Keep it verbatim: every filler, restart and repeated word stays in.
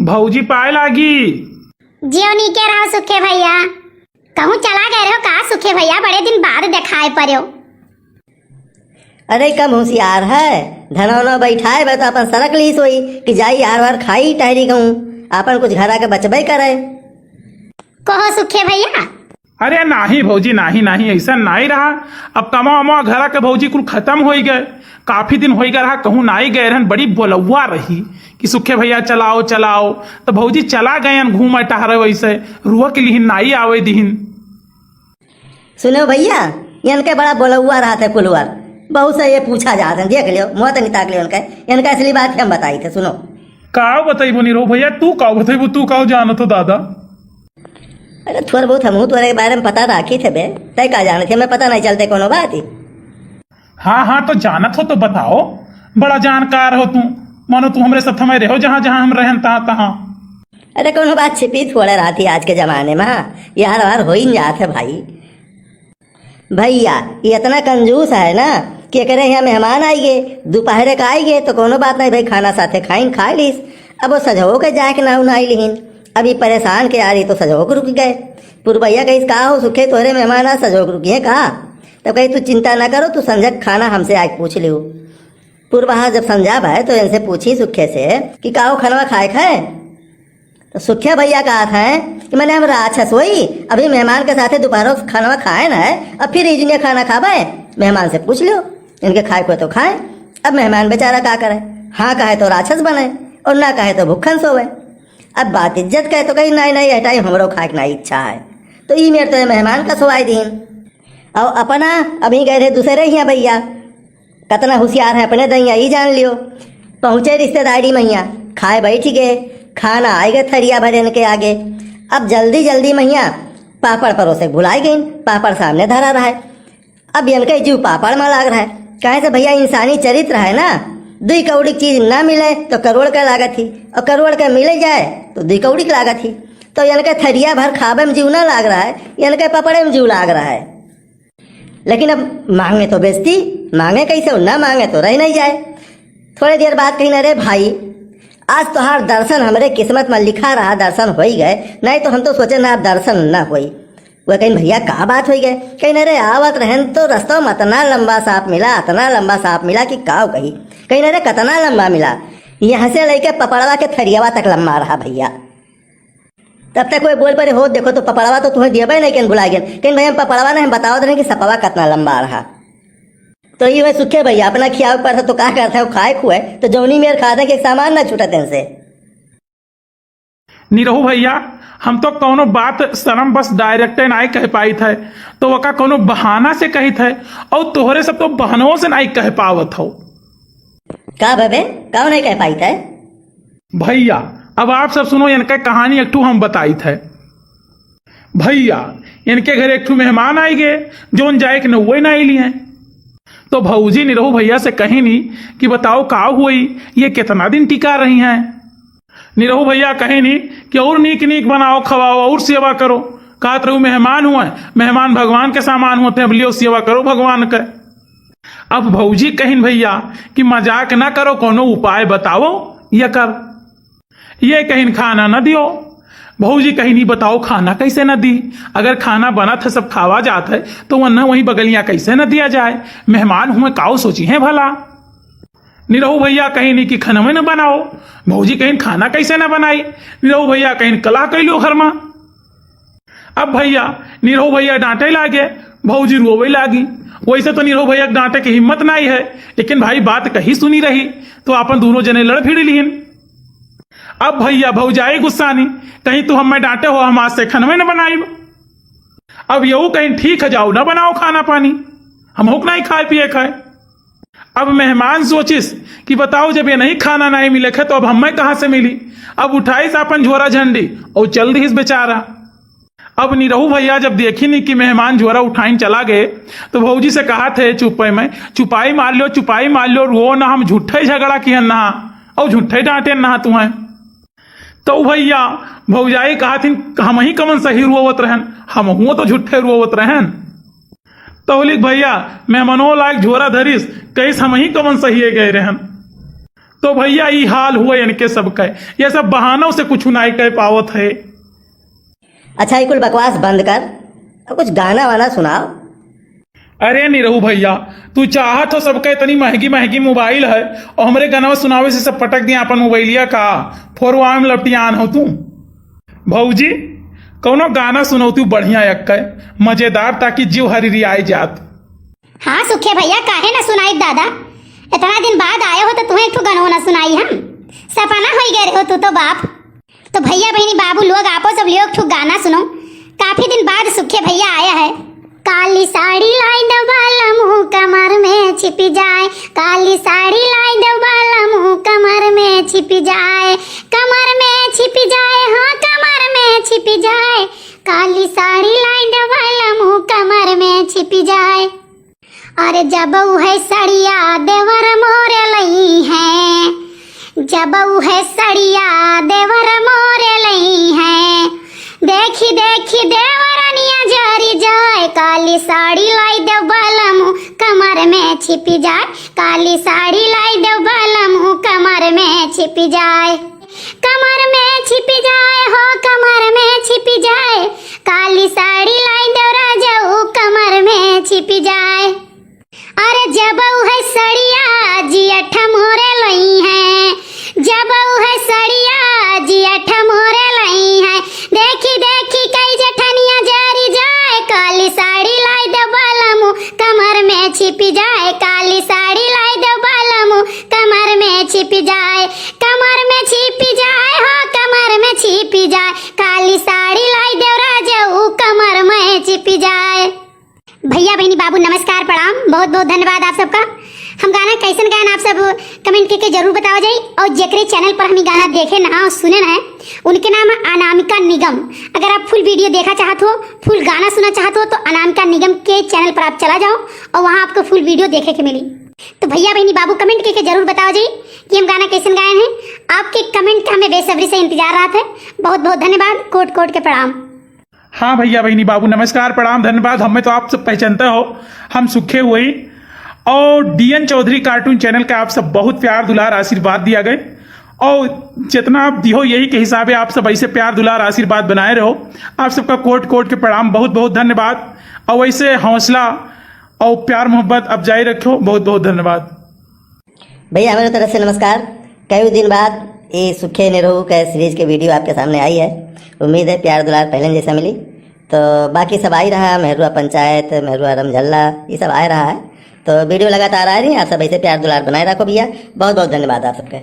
भौजी पाए लागी। जियो नीके रहो सुखे भैया। कहूँ चला गए रहो का सुखे भैया, बड़े दिन बाद देखाए पड़ो। अरे कम होशियार है, धनौना बैठाए बा तो अपन सरक लीस होई कि जाई यार वार खाई टहरी कहूँ, अपन कुछ घरा के बचबे करे। कहो सुखे भैया। अरे नाही भौजी, नाही, नाही, ऐसा नाही रहा। अब कमा उमा घरा के भौजी कुल खतम होई गए, काफी दिन होई गए रहा, कहूँ नाही गए रहन, बड़ी बोलौआ रही कि सुखे भैया चलाओ, चलाओ। तो भौजी चला गए घूमे टहरे, वैसे रुआ के लिहिन नाही आवे दिहिन। सुनो भैया, इनके बड़ा बोलौआ रहत है कुलवर, बहुत से ये पूछा जात है, देख लियो, मुँह तनी ताक लियो इनके, इनका असली बात हम बताई थे, सुनो। काव बतैबो निरहू भैया, तू काव बतैबो, तू काव जानत हो दादा? अरे थोड़ा बहुत हमहू तोरे के बारे में पता राखी थे बे, तय का जानत है, हमें पता नहीं चलते कोनो बात ही। हाँ हाँ, तो जानत हो तो बताओ, बड़ा जानकार हो तू, मानो तू हमरे साथ में रहो, जहाँ जहाँ हम रहन तहाँ तहाँ। अरे कोनो बात छिपी थोड़ा रहती आज के जमाने में, यार वार हो ही जात है भाई। भैया, ये इतना कंजूस है ना कि एकरे यहाँ मेहमान आई गए, दोपहरे का आई गए, तो कोनो बात नहीं भाई, खाना साथे खाइन, खाए लीस। अब वो सजहो के जाए के नाव ना आई लिहिन। अब ये परेशान के यार, ये तो सजहो के रुक गए। पुरबैया कहिस, "का हो सुखे, तोहरे मेहमान आज सजहो के रुकी हैं का?" तब कही, "तू चिंता ना करो, तू संझक खाना हमसे आके पूछ लियो।" पुरबहा जब संझा भाई तो इनसे पूछी सुखे से कि, "का हो खनवा खाए खाए?" तो सुखिया भैया कहत हैं कि मने हम राक्षस होई, अभी मेहमान के साथे दोपहरो के खाना खाए न है, अब फिर इजने खाना खाबे? मेहमान से पूछ लियो, इनके खाए को तो खाए। अब मेहमान बेचारा का करे, हाँ कहे तो राक्षस बने और ना कहे तो भूखन सोवे। अब बात इज्जत के तो कही, "नहीं, नहीं, यह टाइम हमरो खाए के ना इच्छा है।" तो ई मेर तो ये मेहमान का सोवाई दीन। और अपना अभी गए रहे दूसरे हियाँ भैया, कतना होशियार है अपने दैया, ई जान लियो। पहुँचे रिश्तेदारी में हियाँ, खाए बैठ गए, खाना आए गए थरिया भरे इनके आगे। अब जल्दी जल्दी में हियाँ पापड़ परोसे भुलाए गई, पापड़ सामने धरा रहा है। अब इनके जीव पापड़ में लाग रहा है, कहे से भैया इंसानी चरित्र है ना, दुई कौड़ी की चीज ना मिले तो करोड़ का लागत ही, और करोड़ का मिले जाए तो दुई कौड़ी की लागत ही। तो इनके थरिया भर खाबे में जीव ना लाग रहा है, इनके पपड़े में जीव लाग रहा है। लेकिन अब मांगे तो बेइज्जती, मांगे कैसे और ना मांगे तो रह नहीं जाए। थोड़ी देर बाद कही, "अरे भाई, आज तोहार दर्शन हमरे किस्मत में लिखा रहा, दर्शन होई गए, नहीं तो हम तो सोचे ना अब दर्शन ना होई।" वह कहीं, "भैया का बात होई गए?" कहीं, "अरे आवत रहन तो रस्ता में अतना लंबा सांप मिला, अतना लंबा सांप मिला कि काव कही।" कहीं, "अरे कतना लंबा मिला?" यहाँ से लेके पपड़वा के थरियावा तक लंबा रहा भैया। तब तक कोई बोल पड़े, "हो देखो तो पपड़वा तो तुम्हें दिया नहीं, कहीं भुला गए।" कहीं, "भैया हम पपड़वा नहीं, हम बतावत रहे कि सपवा कितना लंबा रहा।" तो ये वह सुखे भैया अपना खियाव पर तो का करते हैं, खाए खुए तो जौनी मेर खा दे कि सामान ना छूटत इनसे। निरहू भैया, हम तो कौनो बात शर्म बस डायरेक्टे नाई कह पाइत है, तो वका कौनो बहाना से कहित है, और तोहरे सब तो बहनों से नाई कह पावत हो। का बे, का नहीं कह पाइत है? भैया, अब आप सब सुनो, इनका कहानी एक ठू हम बताइत है। भैया, इनके घर एक ठू मेहमान आई गए, जोन जाए के नौवे ना आई लिए। तो भौजी निरहू भैया से कही नी कि बताओ का हुई, ये कितना दिन टिका रही हैं। निरहू भैया कहे नी कि और नीक नीक बनाओ, खवाओ और सेवा करो। कहत रहू मेहमान हुए, मेहमान भगवान के सामान होते हैं, अब लियो सेवा करो भगवान के। अब भौजी कहिन भैया कि मजाक ना करो, कोनो उपाय बताओ ये कर। ये कहिन खाना न दियो। भौजी कहिन ई बताओ खाना कैसे न दी, अगर खाना बनत है सब खावा जात है तो वन्ना वहीं बगलियां कैसे न दिया जाए, मेहमान हुए काओ सोची हैं भला। निरहू भैया कहिन कि खनवे न बनाओ। भौजी कहिन खाना कैसे न बनाई। निरहू भैया कहिन कला कैलो घर में। अब भैया निरहू भैया डांटे लागे, भौजी रोवे लागी। वैसे तो निरहू भैया के डांटे के हिम्मत नाई है, लेकिन भाई बात कही सुनी रही तो अपन दोनों जने लड़ भिड़ लिहिन। अब भैया भौजाई गुस्सानी, कहीं तू हमें डांटे हो, हम आज से खनवे न बनाई। अब यहू कहिन ठीक है, जाओ ना बनाओ खाना पानी, हम हुक नहीं खाए पिए खाए। अब मेहमान सोचिस कि बताओ, जब ये नहीं खाना नहीं मिले खे तो अब हमें कहाँ से मिली। अब उठाइस अपन झोरा झंडी और चल दिहिस बेचारा। अब निरहू भैया जब देखी नहीं कि मेहमान झोरा उठाइन चला गए, तो भौजी से कहा थे चुप्पे में, चुपाई मार लो, चुपाई मार लो, रो ना, हम झूठे झगड़ा किहन ना और झूठे डांटे ना तुम्हें। तो भैया भौजाई कहा थी, हम ही कमन सही रोवत रहन, हम हुआ तो झूठे रोवत रहन। तौलिक भैया मेहमनो लायक झोरा धरिस, कहिस हम ही कवन सहिए गए रहन। तो भैया, ई हाल हुआ इनके सबके, ये सब बहानों से कुछ नाई कह पावत है। अच्छा, ई कुल बकवास बंद कर, अब कुछ गाना वाना सुनाओ। अरे निरहू भैया, तू चाहत हो सबके इतनी महंगी महंगी मोबाइल है और हमरे गनवा सुनावे से सब पटक दिया अपन मोबाइलिया का? फोरवा में लपटियान हो तू। भौजी, कौनो गाना सुनौती बढ़िया एक मजेदार, ताकि जीव हरिरियाए जात। हाँ सुखे भैया, काहे ना सुनाई दादा, इतना दिन बाद आए हो तो तुम्हें एक ठो गनवा ना सुनाई हम। सपना होई गए रहो तू तो बाप। तो भैया बहिनी बाबू लोग, आपो सब लोग ठो गाना सुनो, काफी दिन बाद सुखे भैया आया है। काली साड़ी लाई दो बालमू कमर में छिपी जाए, काली साड़ी लाई दो बालमू कमर में छिपी जाए, कमर में छिपी जाए, हाँ कमर में छिपी जाए, काली साड़ी लाई दो बालमू कमर में छिपी जाए। अरे जब उहे सड़िया देवर मोरे लई है, जब उहे सड़िया देवर मोरे लई है, देखी देखी देवरनिया जरी जाए, काली साड़ी लाई दे बलमू कमर में छिपी जाए, काली साड़ी लाई दे बलमू कमर में छिपी जाए, कमर में छिपी जाए हो, कमर में छिपी जाए, काली साड़ी लाई दे राजाऊ कमर में छिपी जाए। अरे जब उहे सड़िया जिया ठमोरे लई है, जब उहे सड़िया जिया ठमोरे लई है, देखी देखी कई जेठनिया जरी जाए, काली साड़ी लाई दे बलमू कमर में छिपी जाए, काली साड़ी लाई दे बलमू कमर में छिपी जाए, कमर में छिपी जाए हो, कमर में छिपी जाए, काली साड़ी लाई दे राजाऊ कमर में छिपी जाए। भैया बहिनी बाबू नमस्कार प्रणाम, बहुत बहुत धन्यवाद आप सबका। हम गाना कैसन गायन आप सब कमेंट करके जरूर बतावा जाई। और जेकरे चैनल पर हम ई गाना देखे ना और सुने ना है, उनके नाम है अनामिका निगम। अगर आप फुल वीडियो देखा चाहत हो, फुल गाना सुना चाहत हो तो अनामिका निगम के चैनल पर आप चला जाओ और वहाँ आपको फुल वीडियो देखे के मिली। तो भैया बहिनी बाबू कमेंट करके जरूर बतावा जाई कि हम गाना कैसन गायन है। आपके कमेंट का हमें बेसब्री से इंतजार रहत है। बहुत बहुत धन्यवाद, कोट कोट के प्रणाम। हाँ भैया बहिनी बाबू नमस्कार प्रणाम धन्यवाद। हमें तो आप सब पहचानते हो, हम सुखे हुई और डीएन चौधरी कार्टून चैनल का आप सब बहुत प्यार दुलार आशीर्वाद दिया गए और जितना आप दिहो यही के हिसाबे आप सब ऐसे प्यार दुलार आशीर्वाद बनाए रहो। आप सबका कोट कोट के प्रणाम, बहुत बहुत धन्यवाद। और वैसे हौसला और प्यार मोहब्बत आप जारी रखो, बहुत बहुत धन्यवाद। भैया हमारे तरफ से नमस्कार। कई दिन बाद ये सुखे निरहू के सीरीज के वीडियो आपके सामने आई है। उम्मीद है प्यार दुलार पहले जैसा मिली। तो बाकी सब आई रहा, मेहरुआ पंचायत, मेहरुआ रमझल्ला, ये सब आए रहा है। तो वीडियो लगातार आ रही है, आप सब ऐसे प्यार दुलार बनाए रखो भैया। बहुत बहुत धन्यवाद आप सबके।